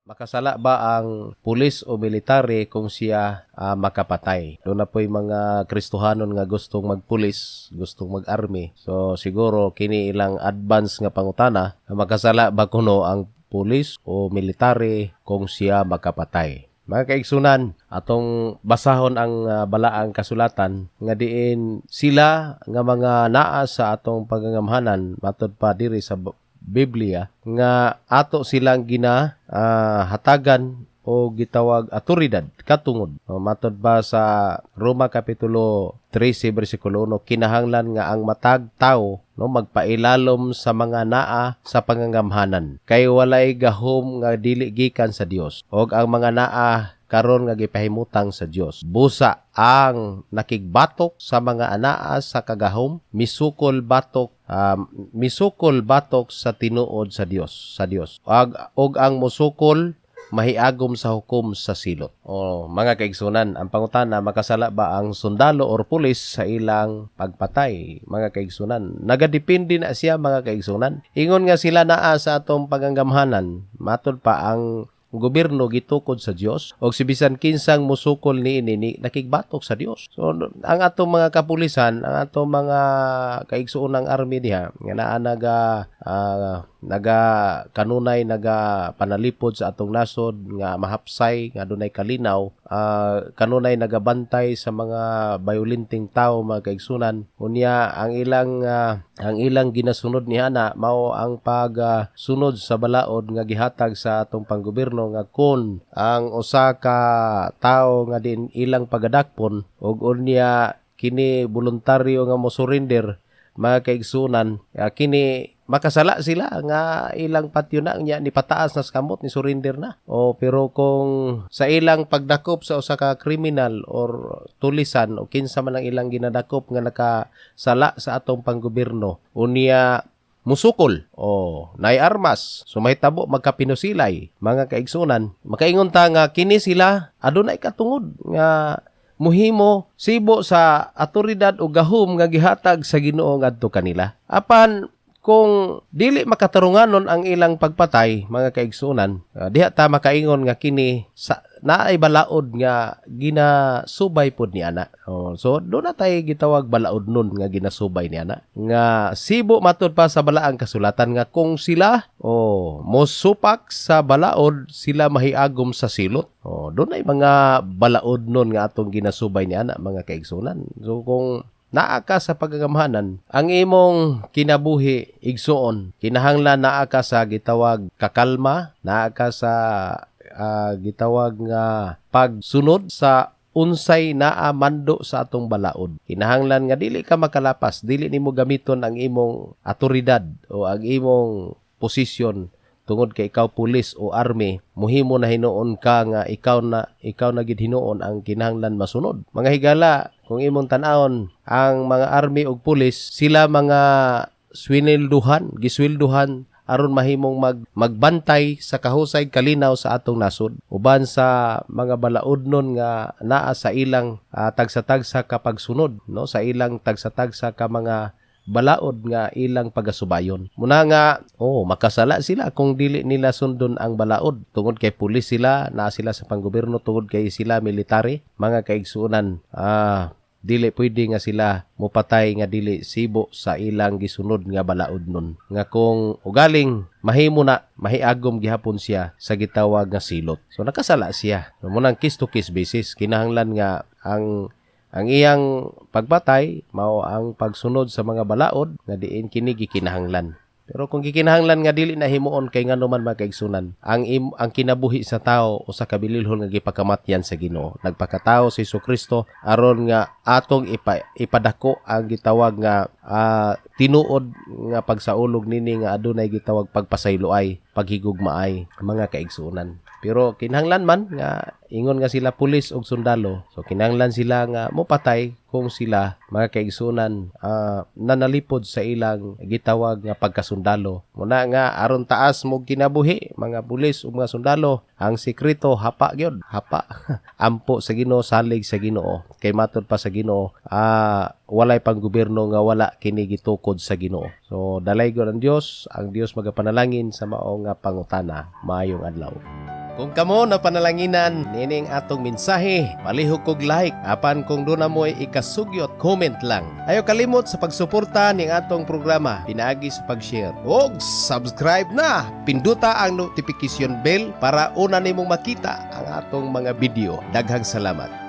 Makasala ba ang pulis o military kung siya makapatay? Duna po'y mga Kristohanon nga gustong magpulis, gustong mag-army. So siguro kini ilang advance nga pangutana, makasala ba kuno ang pulis o military kung siya makapatay? Mga kaigsunan, atong basahon ang balaang kasulatan nga diin sila nga mga naa sa atong pagangamhanan, matod pa diri sa Biblia, nga ato silang gina hatagan o gitawag atoridad katungod. O, matod ba sa Roma kapitulo 13 bersikulo 1, kinahanglan nga ang matag tawo, no, magpailalom sa mga naa sa pangangamhanan kay walay gahom nga dili gikan sa Dios og ang mga naa karon nga gipahimutang sa Dios. Busa ang nakigbatok sa mga anaa sa kagahom misukol batok sa tinuod sa Dios og ang musukol mahiagom sa hukom sa silot. O mga kaigsunan, ang pangutana, makasala ba ang sundalo or pulis sa ilang pagpatay? Mga kaigsunan, nagadepende na siya, mga kaigsunan. Ingon nga sila naa sa atong pagangamhanan, matod pa ang gobyerno gitukod sa Dios og si bisan kinsang musukol niini ni nakigbatok sa Dios. So ang atong mga kapulisan, ang atong mga kaigsuonang army diha nga naa naga kanunay naga panalipod sa atong nasod nga mahapsay, nga adunay kalinaw, kanunay nagabantay sa mga bayolenteng tawo, mga kaigsunan. Unya ang ilang ginasunod ni ana mao ang pagsunod sa balaod nga gihatag sa atong panggobyerno nga kon ang usa ka tawo nga din ilang pagadakpon ug unya kini voluntaryo nga mo surrender, mga kaigsunan, kini makasala sila nga ilang patyo na nya ni pataas na sa kamot ni surrender na. O pero kung sa ilang pagdakop sa usa ka kriminal or tulisan o kinsa man ang ilang ginadakop nga nakasala sa atong panggobyerno, unya musukol o nay armas, so mahitabo magkapinusilay, mga kaigsunan, makaingon ta nga kini sila adunay katungod nga muhimo sibo sa atoridad o gahom nga gihatag sa Ginoo ngadto kanila. Apan kung dili makatarunganon ang ilang pagpatay, mga kaigsunan, diha ta makaingon nga kini sa naay balaod nga ginasubay pod ni ana. Oh, so duna na tay gitawag balaod nun nga ginasubay ni ana nga sibo matud pa sa balaang kasulatan nga kung sila oh mosupak sa balaod, sila mahiagom sa silot. Oh, dunay mga balaod nun nga atong ginasubay ni ana, mga kaigsunan. So kung naa ka sa pagagamhanan, ang imong kinabuhi, igsuon, kinahanglan naa ka sa gitawag kakalma, naa ka sa gitawag nga pagsunod sa unsay naa mando sa atong balaod. Kinahanglan nga dili ka makalapas, dili nimo gamiton ang imong atoridad o ang imong posisyon tungod kay ikaw pulis o army, muhimo na hinuon ka nga ikaw na gid hinuon ang kinahanglan masunod. Mga higala, kung imong tan-awon ang mga army ug pulis, sila mga swinilduhan, giswelduhan aron mahimong magbantay sa kahusay kalinaw sa atong nasod uban sa mga balaodnon nga naa sa ilang tagsa-tagsa ka pagsunod, no, sa ilang tagsa-tagsa ka mga balaod nga ilang pagasubayon. Muna nga, oh, makasala sila kung dili nila sundon ang balaod. Tungod kay pulis sila, naa sila sa panggobyerno, tungod kay sila military, mga kaigsuonan, dili pwede nga sila mopatay nga dili sibo sa ilang gisunod nga balaod nun. Nga kung ugaling mahimo na, mahiagom gihapon siya sa gitawag nga silot. So nakasala siya. So, munang case to case basis, kinahanglan nga ang iyang pagpatay mao ang pagsunod sa mga balaod nga diin kini gikinahanglan. Pero kung gikinahanglan nga dili na himuon, kay ngano man, mga kaigsunan, ang kinabuhi sa tao usa ka bililhon nga gipakamatyan sa Ginoo. Nagpakatao si Kristo aron nga atong ipadako ang gitawag nga tinuod nga pagsaulog nini nga adunay gitawag pagpasayloay, paghigugmaay, mga kaigsunan. Pero kinahanglan man nga ingon nga sila pulis og sundalo. So kinahanglan sila nga mopatay kung sila, mga kaigsunan, nanalipod sa ilang gitawag nga pagkasundalo. Muna nga aron taas mo kinabuhi, mga pulis ug mga sundalo, ang sekreto hapa gyud, hapa. Ampo sa Ginoo, salig sa Ginoo. Kay matod pa sa Ginoo, walay panggobyerno nga wala kini gitukod sa Ginoo. So dalay ang Dios, ang Dios magapanalangin sa mao nga pangutana. Maayong adlaw. Kung kamo na panalanginan nining atong mensahe, palihog kog like apan kung duna mo'y ikasugyot, comment lang. Ayaw kalimot sa pagsuporta ning atong programa pinaagi sa pag-share og subscribe na. Pinduta ang notification bell para una nimong makita ang atong mga video. Daghang salamat.